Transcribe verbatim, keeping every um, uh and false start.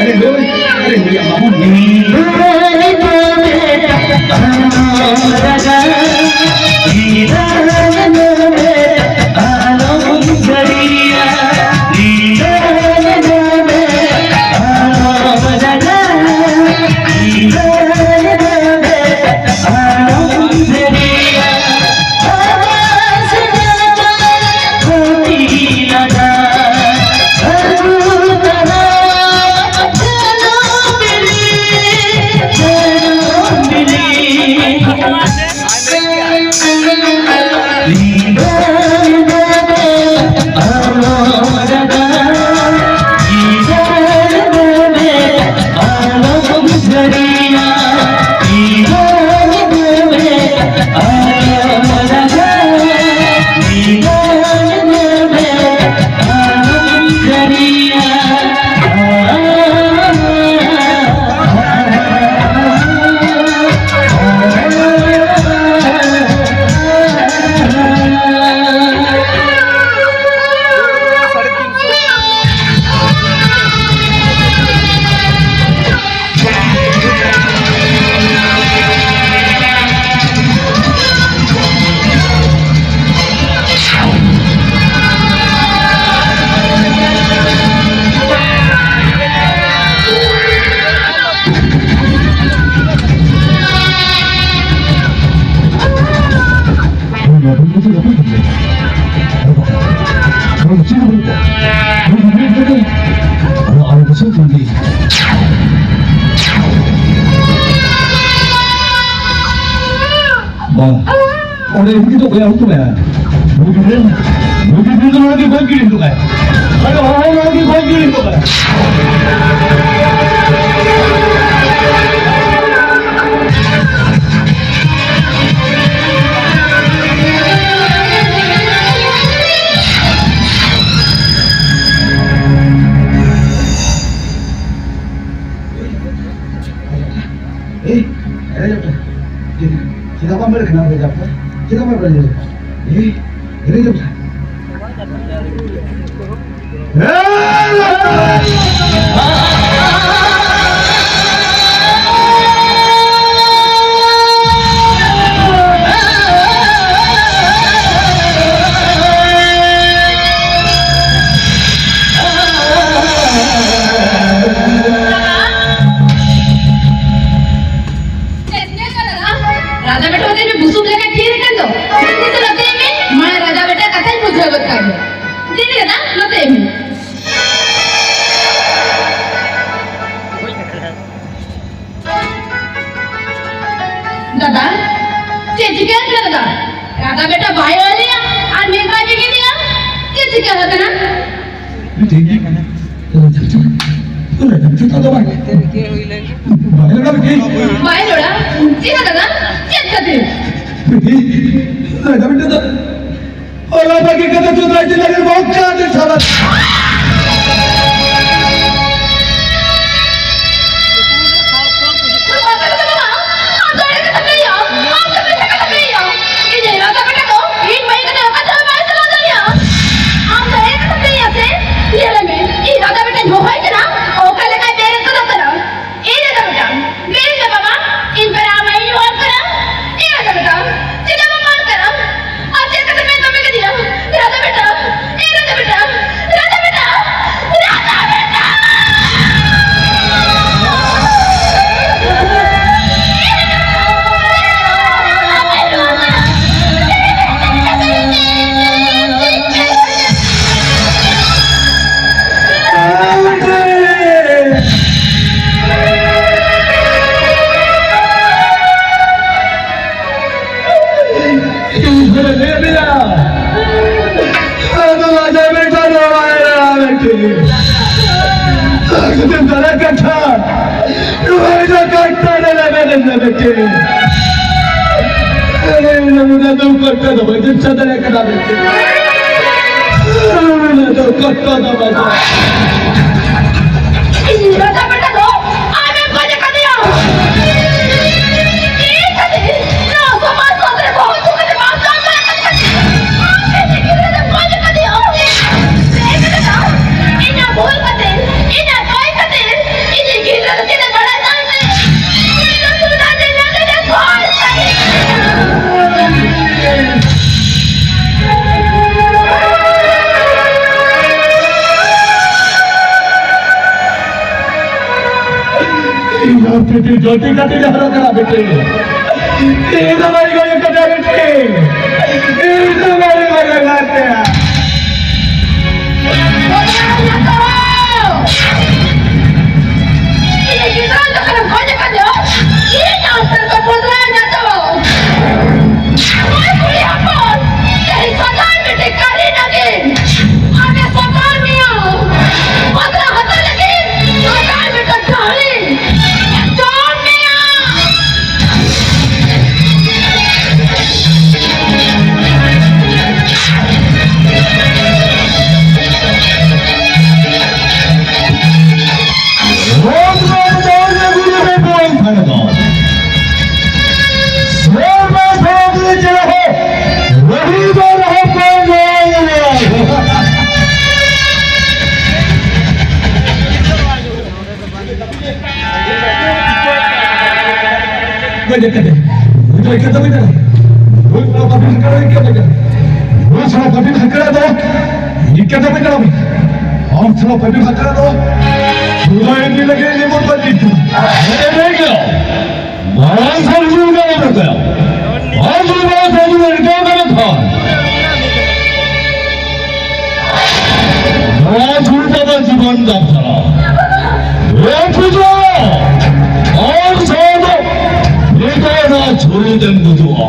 ᱟᱹᱰᱤ ᱦᱩᱭ, ᱟᱹᱰᱤ ᱦᱩᱭ, ᱟᱢ ᱵᱟᱵᱚᱱ ᱩᱱᱠᱩ ᱫᱚ ᱵᱟᱠᱚ ᱵᱩᱡᱷᱟᱹᱣᱟ᱾ ᱟᱨ ᱵᱟᱠᱷᱟᱱ ᱟᱨ ᱪᱮᱫ ᱦᱚᱸ ᱵᱟᱹᱱᱩᱜ ᱠᱚᱣᱟ᱾ ᱩᱱᱠᱩ ᱢᱤᱫ ᱜᱮ ᱟᱨ ᱟᱨ ᱵᱩᱡᱷᱟᱹᱣ ᱠᱚ ᱞᱟᱹᱜᱤᱫ᱾ ᱵᱟᱝ᱾ ᱚᱸᱰᱮ ᱤᱫᱤ ᱠᱟᱛᱮ ᱚᱠᱚᱭᱟᱜ ᱦᱩᱠᱩᱢ ᱢᱮᱱᱟᱜᱼᱟ? ᱱᱩᱭ ᱜᱤᱫᱽᱨᱟᱹ, ᱱᱩᱭ ᱜᱤᱫᱽᱨᱟᱹ ᱫᱚ ᱱᱚᱰᱮ ᱜᱮ ᱵᱟᱹᱧ ᱠᱤᱨᱤᱧ ᱦᱚᱴᱚ ᱠᱟᱭᱟ᱾ ᱟᱫᱚ ᱦᱚᱸ ᱱᱚᱰᱮ ᱜᱮ ᱵᱟᱹᱧ ᱠᱤᱨᱤᱧ ᱦᱚᱴᱚ ᱠᱟᱭᱟ᱾ ᱮᱭ, ᱮᱲᱮ ᱧᱚᱜ ᱠᱟᱱᱟ᱾ ᱪᱮᱫᱟᱜ ᱵᱟᱢ ᱮᱲᱮ ᱠᱟᱱᱟ? ᱪᱮᱫᱟᱜ ᱵᱟᱢ ᱮᱲᱮ ᱠᱟᱱᱟ? ᱮᱭ, ᱮᱲᱮ ᱧᱚᱜ ᱠᱟᱱᱟ᱾ ᱪᱮᱫ ᱪᱤᱠᱟᱹᱜ ᱠᱟᱱᱟ ᱫᱟᱫᱟ? ᱨᱟᱡᱟ ᱵᱮᱴᱟ ᱦᱚᱛᱮᱡ ᱛᱮ ᱵᱩᱥᱩᱵ ᱞᱮᱠᱟ ᱛᱷᱤᱨ ᱟᱠᱟᱱ ᱫᱚ᱾ ᱪᱮᱫ ᱪᱤᱠᱟᱹ ᱱᱚᱛᱮ ᱢᱮ? ᱢᱟ ᱨᱟᱡᱟ ᱵᱮᱴᱟ ᱠᱟᱛᱷᱟᱧ ᱵᱩᱡᱷᱟᱹᱣ ᱜᱚᱫ ᱠᱟᱜ ᱜᱮ᱾ ᱫᱮ ᱫᱟᱫᱟ, ᱱᱚᱛᱮ ᱢᱮ᱾ ᱫᱟᱫᱟ, ᱪᱮᱫ ᱪᱤᱠᱟᱹ ᱟᱠᱟᱱᱟ ᱫᱟᱫᱟ? ᱨᱟᱡᱟ ᱵᱮᱴᱟ ᱵᱟᱭ ᱨᱚᱲ ᱞᱮᱭᱟ ᱟᱨ ᱢᱮᱫ ᱵᱟᱭ ᱵᱮᱸᱜᱮᱫ ᱞᱮᱭᱟ᱾ ᱪᱮᱫ ᱪᱤᱠᱟᱹ ᱟᱠᱟᱱᱟ? ᱵᱤᱴᱤ, ᱨᱟᱡᱟ ᱵᱮᱴᱟ ᱫᱚ ᱵᱟᱭ, ᱵᱟᱭ ᱨᱚᱲᱟ ᱵᱤᱴᱤ᱾ ᱵᱟᱭ ᱨᱚᱲᱟ? ᱪᱮᱫ ᱫᱟᱫᱟ? ᱪᱮᱫ ᱠᱷᱟᱹᱛᱤᱨ? ᱵᱤᱴᱤ, ᱨᱟᱡᱟ ᱵᱮᱴᱟ ᱫᱚ ᱚᱞ ᱵᱟᱹᱜᱤ ᱠᱟᱛᱮ ᱪᱩᱫᱟᱹᱭ ᱪᱤᱞᱟᱹᱜᱤ ᱵᱚᱠ ᱪᱟᱸᱫ ᱥᱟᱞᱟ᱾ ᱟᱢ ᱫᱚ ᱮᱲᱮ ᱠᱟᱛᱷᱟᱢ ᱞᱟᱹᱭᱟ, ᱟᱢ ᱫᱚ ᱢᱤᱪᱷᱟᱹ ᱠᱟᱛᱷᱟᱢ ᱞᱟᱹᱭᱟ᱾ ᱤᱧ ᱨᱟᱡᱟ ᱵᱮᱴᱟ ᱫᱚ ᱤᱧ ᱵᱟᱹᱜᱤ ᱠᱟᱛᱮ ᱚᱠᱟ ᱛᱮᱦᱚᱸ ᱵᱟᱭ ᱪᱟᱞᱟᱣ ᱫᱟᱲᱮᱭᱟᱜᱼᱟ᱾ ᱟᱢ ᱫᱚ ᱮᱲᱮ ᱠᱟᱛᱷᱟᱢ ᱞᱟᱹᱭᱟ ᱥᱮ? ᱧᱮᱞ ᱢᱮ, ᱤᱧ ᱨᱟᱡᱟ ᱵᱮᱴᱟᱧ ᱦᱚᱦᱚᱭ ᱠᱟᱱᱟ, ᱚᱠᱟ ᱞᱮᱠᱟᱭ ᱵᱮᱨᱮᱫ ᱠᱟᱫᱟ ᱛᱟᱨᱟ᱾ ᱮ ᱨᱟᱡᱟ ᱵᱮᱴᱟ, ᱵᱮᱨᱮᱫ ᱢᱮ ᱵᱟᱵᱟ, ᱤᱧ ᱯᱮᱲᱟ ᱟᱢ ᱤᱧ ᱦᱚᱦᱚ ᱠᱟᱱᱟ᱾ ᱮ ᱨᱟᱡᱟ ᱵᱮᱴᱟ, ᱪᱮᱫᱟᱜ ᱵᱟᱢ ᱨᱚᱲ ᱠᱟᱱᱟ? ᱟᱨ ᱪᱮᱫ ᱠᱟᱛᱮ ᱯᱮ ᱫᱚᱢᱮ ᱠᱮᱫᱤᱧᱟ? ᱨᱟᱡᱟ ᱵᱮᱴᱟ, ᱮ ᱨᱟᱡᱟ ᱵᱮᱴᱟ, ᱨᱟᱡᱟ ᱵᱮᱴᱟ, ᱨᱟᱡᱟ ᱟᱨᱮ, ᱱᱚᱣᱟ ᱫᱚ ᱠᱚᱴᱟ ᱫᱚ ᱵᱟᱹᱧ ᱫᱤᱥᱟᱹ ᱫᱟᱲᱮᱭᱟᱜ ᱠᱟᱱᱟ ᱢᱮᱱᱛᱮ᱾ ᱱᱚᱣᱟ ᱫᱚ ᱠᱚᱴᱟ ᱫᱚ ᱵᱟᱹᱧ ᱤᱧ ᱨᱟᱡᱟ ᱵᱮᱴᱟ ᱫᱚ ᱟᱢᱮᱢ ᱜᱚᱡ ᱟᱠᱟᱫᱮᱭᱟ᱾ ᱪᱮᱫ ᱠᱷᱟᱹᱛᱤᱨ? ᱱᱚᱣᱟ ᱥᱚᱢᱟᱡᱽ ᱥᱟᱶᱛᱟ ᱨᱮ ᱵᱚᱦᱚᱜ ᱛᱩᱞ ᱠᱟᱛᱮ ᱵᱟᱢ ᱫᱚᱦᱚ ᱫᱟᱲᱮᱭᱟᱜ ᱠᱟᱱᱟ᱾ ᱟᱢ ᱤᱧᱤᱡ ᱜᱤᱫᱽᱨᱟᱹ ᱫᱚᱢ ᱜᱚᱡ ᱟᱠᱟᱫᱮᱭᱟ᱾ ᱪᱮᱫ ᱠᱟᱱᱟ? ᱤᱧᱟᱹᱜ ᱵᱷᱩᱞ ᱠᱷᱟᱹᱛᱤᱨ, ᱤᱧᱟᱹᱜ ᱫᱳᱭ ᱠᱷᱟᱹᱛᱤᱨ, ᱤᱧᱤᱡ ᱜᱤᱫᱽᱨᱟᱹ ᱫᱚ ᱪᱮᱫ ᱮ ᱵᱟᱲᱟᱭ ᱛᱟᱦᱮᱸ? ᱤᱧ ᱟᱢ ᱴᱷᱮᱱ ᱡᱚᱞᱫᱤ ᱠᱟᱛᱮ ᱡᱟᱦᱟᱸ ᱠᱟᱱᱟ ᱵᱮᱴᱮ᱾ ᱤᱧ ᱫᱚ ᱵᱟᱹᱧ ᱜᱚᱡ ᱠᱟᱫᱮᱭᱟ ᱵᱮᱴᱮ᱾ ᱤᱧ ᱫᱚ ᱵᱟᱹᱧ ᱜᱚᱡ ᱠᱟᱫᱮᱭᱟ᱾ ᱤᱧ ᱜᱤᱫᱽᱨᱟᱹ ᱡᱚᱠᱷᱚᱱᱮᱢ ᱜᱚᱡ ᱟᱠᱟᱫᱮᱭᱟ, ᱤᱧ ᱟᱢ ᱴᱷᱮᱱ ᱠᱷᱚᱱ ᱵᱚᱫᱞᱟ ᱧᱟᱢ ᱛᱟᱢᱟ᱾ ᱦᱳᱭ ᱠᱩᱲᱤ ᱦᱚᱯᱚᱱ, ᱛᱮᱦᱮᱧ ᱥᱟᱫᱟ ᱢᱤᱫᱴᱮᱡ ᱠᱟᱹᱨᱤ ᱱᱟᱹᱜᱤᱱ ᱟᱢᱮ ᱥᱟᱯᱷᱟ ᱢᱮᱭᱟ᱾ ᱵᱚᱫᱞᱟ ᱦᱟᱛᱟᱣ ᱞᱟᱹᱜᱤᱫ ᱥᱟᱫᱟ ᱢᱤᱫᱴᱮᱡ ᱰᱟᱹᱦᱤ ᱡᱚᱢ ᱢᱮᱭᱟ᱾ ᱨᱚᱲ ᱨᱚᱲ ᱨᱚᱲ ᱨᱮ ᱜᱩᱨᱩ ᱨᱮ ᱵᱚᱱ ᱠᱷᱟᱱ ᱫᱚ᱾ ᱥᱮᱨᱢᱟ ᱥᱟᱶᱛᱮ ᱪᱮᱬᱮ ᱦᱚᱸ ᱨᱚᱦᱤ ᱫᱚ ᱨᱚᱦᱚ ᱠᱚ ᱧᱮᱞ᱾ ᱵᱟᱡᱮ ᱠᱟᱛᱮ᱾ ᱵᱩᱡᱷᱟᱹᱣ ᱠᱮᱫᱟ ᱵᱤᱱ? ᱵᱩᱡᱷᱟᱹᱣ ᱵᱟᱵᱤᱱ ᱠᱟᱱᱟ ᱠᱮᱫᱟ ᱵᱤᱱ? ᱵᱩᱡᱷᱟᱹᱣ ᱵᱟᱵᱤᱱ ᱠᱟᱱᱟ ᱫᱚ? ᱤᱱᱠᱟᱹ ᱫᱚ ᱵᱤᱱ ᱠᱟᱱᱟ ᱵᱤᱱ? ᱟᱢ ᱥᱟᱞᱟ ᱵᱟᱵᱤᱱ ᱠᱟᱱᱟ ᱫᱚ? ᱥᱩᱞᱟᱹᱭ ᱤᱫᱤ ᱞᱟᱹᱜᱤᱫ ᱤᱧ ᱵᱚᱱ ᱵᱟᱹᱜᱤ ᱠᱮᱫᱟ᱾ ᱮ ᱨᱮ ᱜᱮ᱾ ᱢᱟᱨᱟᱝ ᱥᱟᱹᱨᱤ ᱜᱮ ᱢᱮᱱᱟᱜ ᱛᱟᱭᱟ᱾ ᱟᱨ ᱡᱩᱫᱤ ᱢᱟᱨᱟᱝ ᱥᱟᱹᱨᱤ ᱜᱮ ᱢᱮᱱᱟᱜ ᱠᱷᱟᱱ, ᱱᱚᱣᱟ ᱡᱷᱩᱲᱤ ᱫᱚ ᱡᱤᱵᱚᱱ ᱡᱟᱢᱛᱟᱲᱟ᱾ ᱮ ᱯᱩᱡᱟᱹ, ᱟᱢ ᱥᱟᱶ ᱫᱚ ᱱᱤᱛᱚᱜ ᱱᱚᱣᱟ ᱡᱷᱩᱲᱤ ᱛᱮᱢ ᱜᱩᱡᱩᱜᱼᱟ᱾